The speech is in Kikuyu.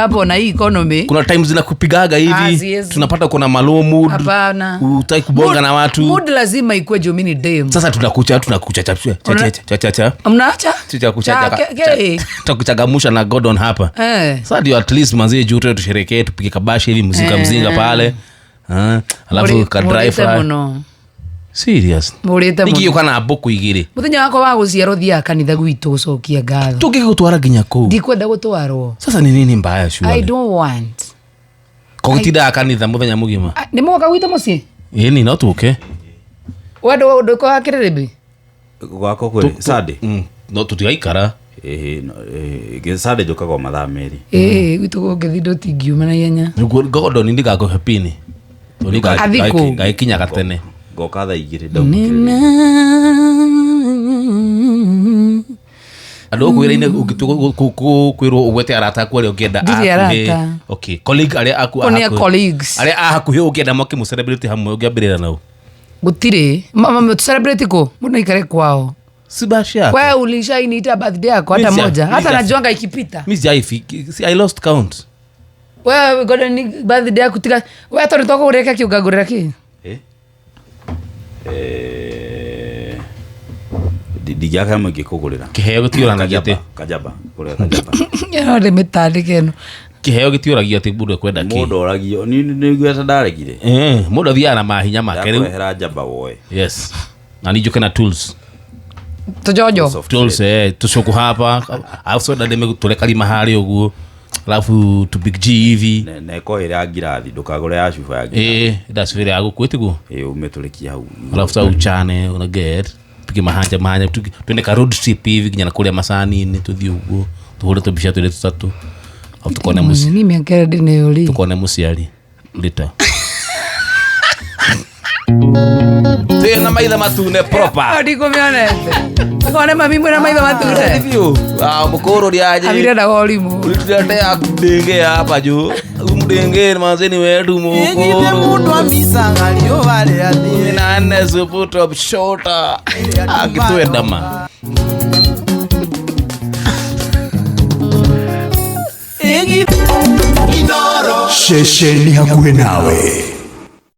Hapo na hii economy. Kuna times zinakupigaga Ah, hivi, siwezi. tunapata kuna malo mood. Hapana. Hutaki kubonga na watu. Mood lazima ikuwe juu mimi ni dem. Sasa tunakucha tunakucha cha cha cha cha cha cha Mnaacha? cha Cha- ke- tutakuchagamusha na Gordon hapa. Sasa ndio at least manzie juu tu tusherekee, tupige kabashi hivi, mzinga mzinga pale. Ah, alafu ka dry Mũrĩte fry. mũno. Serious. Mũrĩte mũno. Nĩkĩ kana mbũkũ igĩrĩ? Mũthenya wakwa wa gũciarwo thiaga kanitha gwitũ gũcokia ngatho. Tũngĩgũtwara nginya kũu. Ndikwenda gũtwarwo. Sasa ni nini mbaya I sure? don't want. Kũgĩtindaga kanitha mũthenya mũgima. Ah, nĩ mũgoka gwitũ mũciĩ? Ĩni no tũke. We ndũkwa kĩrĩrĩmbĩ? Gwakwa kwĩ Sunday. No tũtigaikara. Ĩhĩ, no, ĩhĩ, Sunday njũkaga o mathaa 2. Ĩĩ, gwitũ kũngĩthiĩ ndũtingiuma na ihenya. Nĩguo Gordon ndigakũhe pini. Tondũ Athiĩ kũ? ngagĩkinyaga tene. Ngoka thaa 2 ndauma kĩrĩrĩmbĩ. Andå gå wä-ra-inä kwä rwo å gwete arata aku arä a å ngä enda. Ndirĩ arata. Okay, colleague arä a aku Kũu nĩ a colleagues. arä a hakuhä å ngä enda moke må celebrate hamwe, å ngä ambä rä ra nau? Gũtirĩ. Celebrate kũ? Mũndũ aikare kwao. Si bash yako. Wewe ulishainiita birthday yako hata Mimi moja. Hata najuanga ikipita. Mi sijaifiki- si, I lost count. Wewe Gordon ni birthday yaku tiga. Wewe tondũ twakũgũrĩra keki ũngagũrĩra kĩ? Eh? Eh, ndingĩaka mũingĩ kũgũrĩra. Kĩheo gĩtiũranagia atĩ Kajaba, kũrĩa kajaba. Ĩno ndĩ mĩtandĩke ĩno. Kĩheo gĩtiũragia atĩ mũndũ ekwenda kĩ. Mũndũ oragio nĩguo ndaregire. Eh, mũndũ athiaga na mahinya make rĩu. Ndakũrehera njamba woe. Yes, na nĩ njũke na tools. Tũjonjo. Soft. Tools, eh, tũcũkũ hapa, alafu soda ndĩme tũre karima harĩa ũguo, alafu tu big G hivi. Na ĩkorwo ĩrĩ ya ngirathi, ndũkagũre ya cuba ya ngirathi. Eh, ndacibĩrĩ ya gũkũ ĩtiguo. Ĩ, ũmĩtũrĩkie hau. Alafu sasa uchane una get tupige mahanja mahanja, tuende ka road trip hivi nginya na kũrĩa macani-inĩ, tũthiĩ ũguo tũhũre tũmbica twĩrĩ tũtatũ, alafu tukone mũci Ni mĩaka ĩrĩa ndĩ nayo rĩ. Tukone mũciari lita twĩna maitho matune proper. Ah, ndikũmĩonete. Ũkone mami mwĩna maitho matune. Biũ mũkũrũ rĩaje. Abire na ũrimũ. Ulituletea mdenge hapa juu. Mdenge manzeni wetu Ĩgithe mukuru. mũndũ amicaga riũa rĩathire. 14 suputo shota. Akituenda ma. Ĩgithe Ceceni hakuhĩ nawe.